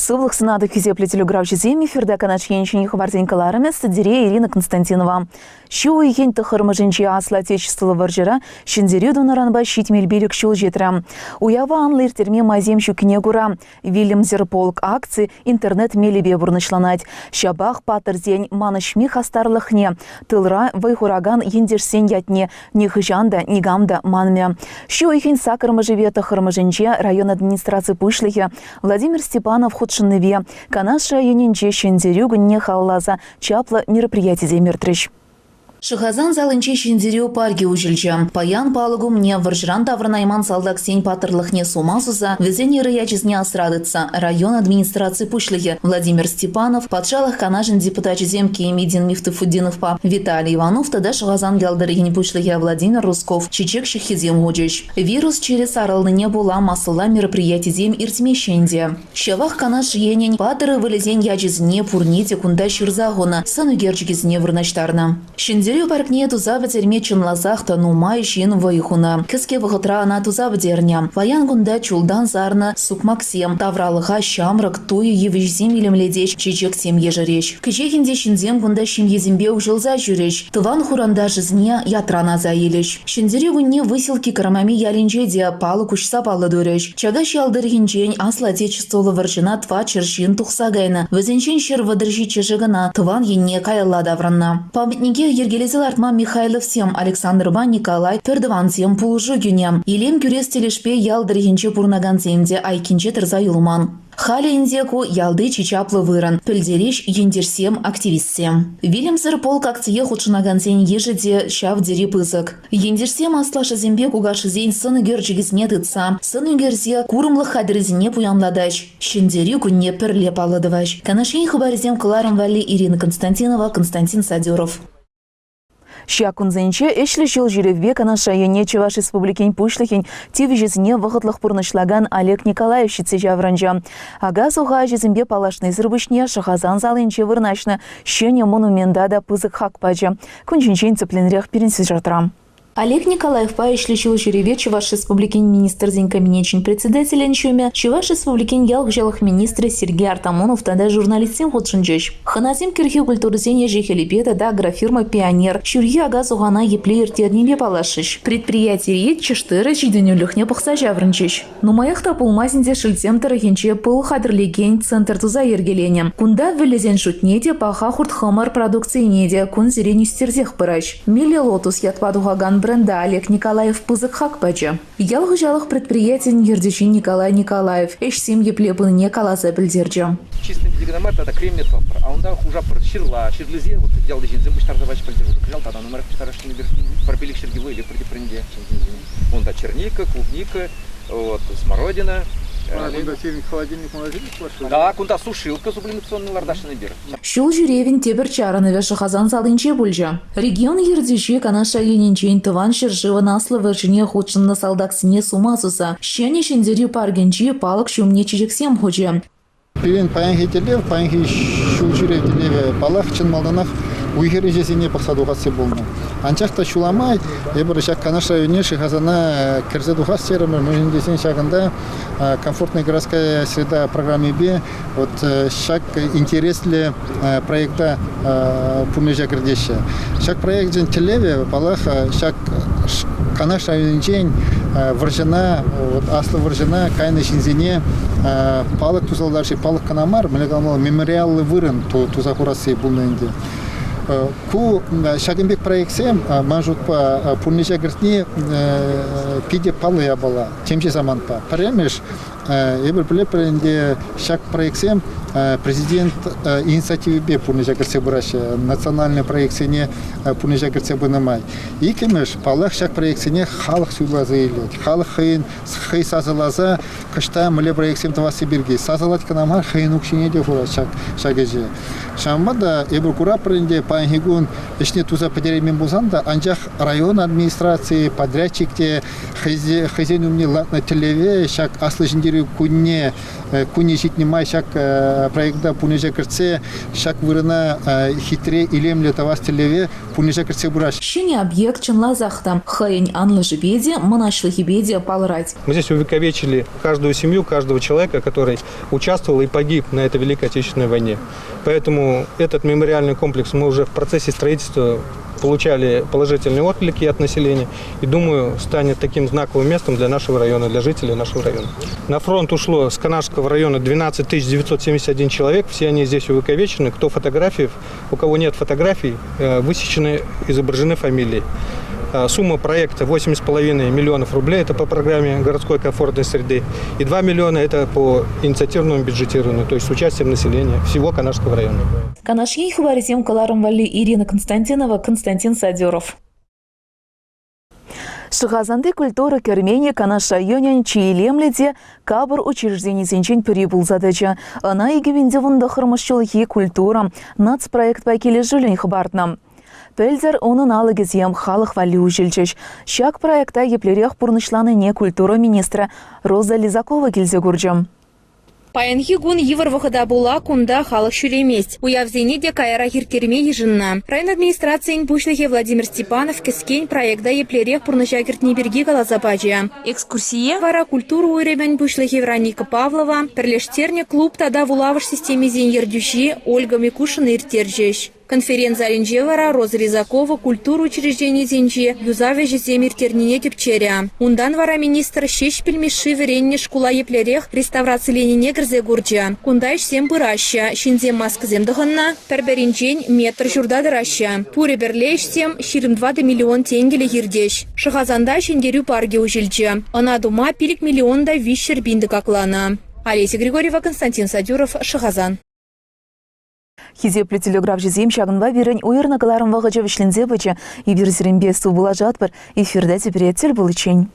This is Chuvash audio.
Сывлӑх сунатӑп хисеплӗ телеграфҫӑсем эфирта Канаш енчен хыпарсен кӑларӑмӗ студире Ирина Константинова. Ҫу уйӑхӗн тӑххӑрмӗшӗнче Аслӑ Отечествӑллӑ вӑрҫӑра Ҫӗнтерӳ тунӑранпа 75 ҫул ҫитрӗ. Уява анлӑ ирттерме майсем ҫуккине кура Вилӗмсӗр полк акци интернет мелӗпе пурнӑҫланать. Ҫапах паттӑрсен манӑҫми хастарлӑхне, тылра вӑй хуракан ентешсен ятне нихӑҫан та никам та манмӗ. Ҫу уйӑхӗн саккӑрмӗшӗпе тӑххӑрмӗшӗнче район администраци пуҫлӑхӗ Владимир Степанов хутшӑннипе Канаш районӗнче Ҫӗнтерӳ кунне халалласа чаплӑ мероприятисем иртрӗҫ. Шӑхасан салинче Ҫӗнтерӳ паркӗ уҫӑлчӗ. Паян палӑк умне вӑрҫӑран таврӑнайман салтаксен паттӑрлӑхне сума суса, вӗсен ырӑ ячӗсене асра тытса район администраци пуҫлӑхӗ Владимир Степанов, Патшалӑх Канашӗн депутачӗсем Кемидин Мифтыфутдиновпа Виталий Иванов тата Шӑхасан ял тӑрӑхӗн пуҫлӑхӗ Владимир Руссков чечек ҫыххисем хучӗҫ. Вирус чирӗ сарӑлнине пула массӑлла мероприятисем иртмеҫҫӗ ӗнтӗ. Ҫавах Канаш енӗн паттӑр ывӑлӗсен ячӗсене пурне те кунта ҫырса хунӑ, сӑн ӳкерчӗкӗсене вырнаҫтарнӑ. Ҫӗнтерӳ паркне туса пӗтерме чӑнласах та нумай ҫын вӑй хунӑ. Кӗске вӑхӑтра ӑна туса пӗтернӗ. Паян кунта чултан сарнӑ сукмаксем, тавралӑха ҫамрӑк туй йывӑҫсем илемлетеҫ, чечексем ешереҫ. Кӗҫех ӗнтӗ ҫынсем кунта ҫемьесемпе уҫӑлса ҫӳрӗҫ, тӑван хуранташӗсене ятран аса илӗҫ. Ҫӗнтерӳ кунне Выселки Кармами ялӗнче те палӑк уҫса паллӑ турӗҫ. Чакаҫ ял тӑрӑхӗнчен Аслӑ Отечествӑллӑ вӑрҫӑна тӑватҫӗр ҫын тухса кайнӑ. Вӗсенчен 137-шӗ кӑна тӑван енне каялла таврӑннӑ. Памятнике йӗркелесе лартма Михайловсем, Александрпа Николай пӗртӑвансем пулӑшу кӳнӗ. Илем кӳрес тӗлӗшпе ял тӑрӑхӗнче пурӑнакансем те айккинче тӑрса юлман. Халӗ ӗнтӗ ку ялти чи чаплӑ вырӑн, пӗлтерӗҫ ентешсем, активистсем. Вилӗмсӗр полк акцие хутшӑнакансен йышӗ те ҫав тери пысӑк. Ентешсем аслашшӗсемпе кукашшӗсен сӑн ӳкерчӗкӗсене тытса, сӑн ӳкерсе курӑмлӑх хатӗрӗсене пуянлатаҫ, Ҫӗнтерӳ кунне пӗрле паллӑ тӑваҫ. Канаш ен хыпарӗсем кӑларӑм валли Ирина Константинова, Константин Садюров. Ҫак кунсенче ӗҫлӗ ҫул ҫӳревпе Канаш районне Чӑваш Республикин Пуҫлӑхӗн тивӗҫӗсене вӑхӑтлӑх пурнӑҫлакан Олег Николаев ҫитсе ҫаврӑнчӗ. Ака-суха ӗҫӗсемпе паллашнисӗр пуҫне Шӑхасан салинче вырнаҫнӑ ҫӗнӗ монумента та пысӑк хак пачӗ. Кун ҫинчен тӗплӗнрех пирӗн сюжетра. Олег Николаевпа ӗҫлӗ ҫул ҫӳреве Чӑваш Республикин Министрсен Кабинечӗн председателӗн ҫумӗ, Чӑваш Республикин ял хуҫалӑх министрӗ Сергей Артамонов тата журналистсем хутшӑнчӗҫ. Хӑнасем кӗрхи культурӑсен ӗҫӗ-хӗлӗпе тата агрофирма «Пионер» ҫурхи ака-сухана епле ирттернипе паллашрӗҫ. Предприятире тӗш-тырӑ ҫитӗнӳлӗхне пӑхса ҫаврӑнчӗҫ. Нумаях та пулмасть ӗнтӗ Шелтем тӑрӑхӗнче пыл хатӗрлекен центр туса йӗркеленӗ. Кунта вӗллесен шутне те, паха хурт-хӑмӑр продукцине те кунсерен ӳстерсех пыраҫ. Милли Лотус ятпа тухакан бренда Олег Николаев пысӑк хак пачӗ. Ял хуҫалӑх предприятийӗн ертӳҫи Николай Николаев ӗҫсем епле пынине каласа пӗлтерчӗ. Чистый виде кӑна мар, тата кремне тӑватпӑр. А унта хушатпӑр ҫырла, ҫырлисем, вот ялти ҫынсем пуҫтарса пачӗ пӗлтӗр. Уже кӑҫал тата нумайрах пуҫтарасшӑн эпир. Пӗр 500 кило или пӗр тӗпренте ҫынсенчен. Унта черника, клубника, вот, смородина. А кунта сирӗн холодильник морозильник пулать-ши? Да, кунта сушилка сублимационный лартасшӑн эпир. Ҫул ҫӳревӗн тепӗр чарӑнӑвӗ Шӑхасан салинче пулчӗ. Регион ертӳҫи Канаш районӗнчен Тӑван ҫӗршывӑн Аслӑ вӑрҫине хутшӑннӑ салтаксене сума суса ҫӗнӗ Ҫӗнтерӳ паркӗнчи палӑк ҫумне чечексем хучӗ. Пирӗн паянхи тӗллев, паянхи ҫул ҫӳрев тӗллевӗ, паллах, чӑн малтанах уй-хир ӗҫӗсене пӑхса тухасси пулнӑ. Анчах та ҫула май эпир ҫак Канаш районне Шӑхасана кӗрсе тухас терӗмӗр, мӗншӗн тесен ҫакӑнта «Комфортная городская среда» программипе Вот ҫак интереслӗ проекта пурнӑҫа кӗртеҫҫӗ. Ҫак проектӑн тӗллевӗ, паллах, ҫак Канаш районӗнчен вӑрҫӑна, вот аслӑ вӑрҫӑна кайнӑ ҫынсене палӑк туса ларчӗ. Палӑк кӑна мар, мӗнле каламалла, мемориаллӑ вырӑн туса хурасси пулнӑ ӗнтӗ. Ку ҫакӑн пек проектсем, ман шутпа, пурнӑҫа кӗртни питӗ паллӑ япала, темиҫе самантпа. Пӗрремӗш, Эпир пӗлетпӗр ӗнтӗ, ҫак проектсем президент инициативипе пурнӑҫа кӗртсе пыраҫҫӗ, национальный проектсене пурнӑҫа кӗртсе пынӑ май. Иккӗмӗш, паллах, ҫак проектсене халӑх суйласа илет. Халӑх хӑйӗн хӑй сасӑласа кӑшта мӗнле проектсем тӑвасси пирки сасӑлать кӑна мар, хӑйӗн укҫине те хурать ҫак, ҫак ӗҫе. Ҫавӑнпа та эпир куратпӑр ӗнтӗ, паянхи кун ӗҫне туса пӗтереймен пулсан та, анчах район администрацийӗ, подрядчик те хӑйсен умне лартнӑ тӗллеве ҫак Аслӑ Ҫӗнтерӳ Ҫӗнтерӳ кунне кунӗ ҫитнӗ май ҫак проекта пурнӑҫа кӗртсе ҫак вырӑна хитре, илемлӗ тӑвас тӗллеве пурнӑҫа кӗртсе пыраҫҫӗ. Ҫӗнӗ объект чӑнласах та хӑйӗн анлӑшӗпе те, мӑнаҫлӑхӗпе те палӑрать. Мы здесь увековечили каждую семью, каждого человека, который участвовал и погиб на этой Великой Отечественной войне. Поэтому этот мемориальный комплекс мы уже в процессе строительства получали положительные отклики от населения и, думаю, станет таким знаковым местом для нашего района, для жителей нашего района. На фронт ушло с Канашского района 12 971 человек, все они здесь увековечены. Кто фотографии, у кого нет фотографий, э, высечены, изображены фамилии. Э, сумма проекта 8,5 миллионов рублей, это по программе городской комфортной среды, и 2 миллиона это по инициативному бюджетированию, то есть с участием населения всего Канашского района. Канаш ен хыпарӗсем кӑларӑм валли Ирина Константинова, Константин Садеров. Шӑхасанти культура керменӗ Канаш районӗн чи илемлӗ те капӑр учрежденисенчен пӗри пулса тӑчӗ. Ӑна 2019 ҫулхи Культура нацпроектпа килӗшӳллӗн хӑпартнӑ. Пӗлтӗр унӑн алӑкӗсем халӑх валли уҫӑлчӗҫ. Ҫак проекта еплерех пурнӑҫланине культура министрӗ Роза Лизакова килсе курчӗ. Паянхи кун йывӑр вӑхӑта пула кунта халӑх ҫӳремест. Уявсене те каярах ирттерме йышӑннӑ. Район администрацийӗн пуҫлӑхӗ Владимир Степанов кӗскен проекта еплерех пурнӑҫа кӗртни пирки каласа пачӗ. Экскурсие вара культура уйрӑмӗн пуҫлӑхӗ Вероника Павлова, пӗрлештернӗ клуб тата вулавӑш системисен ертӳҫи Ольга Микушина ирттерчӗҫ. Конференц-залӗнче вара Роза Лизакова культура учрежденийӗсенче юсав ӗҫӗсем ирттернине тӗпчерӗ. Унтан вара министр Ҫеҫпӗл Мишши вӗреннӗ шкула еплерех реставрациленине кӗрсе курчӗ. Кунта ӗҫсем пыраҫҫӗ, ҫынсем маскӑсем тӑхӑннӑ, пӗр-пӗринчен метр ҫурта тӑраҫҫӗ. Пурӗ пӗрле ӗҫсем 24 миллион тенкӗлӗх иртӗҫ. Шӑхасанта Ҫӗнтерӳ паркӗ уҫӑлчӗ. Ӑна тума 5 миллион та 300 пин тӑкакланӑ. Олеся Григорьева, Константин Садюров, Шӑхасан. Хисеплӗ телеграфҫӑсем ҫакӑнпа пирӗн уйӑрнӑ кӑларӑм вӑхӑчӗ вӗҫленсе пычӗ. Эпир сирӗнпе сывпуллашатпӑр. Эфирта тепре тӗл пуличчен.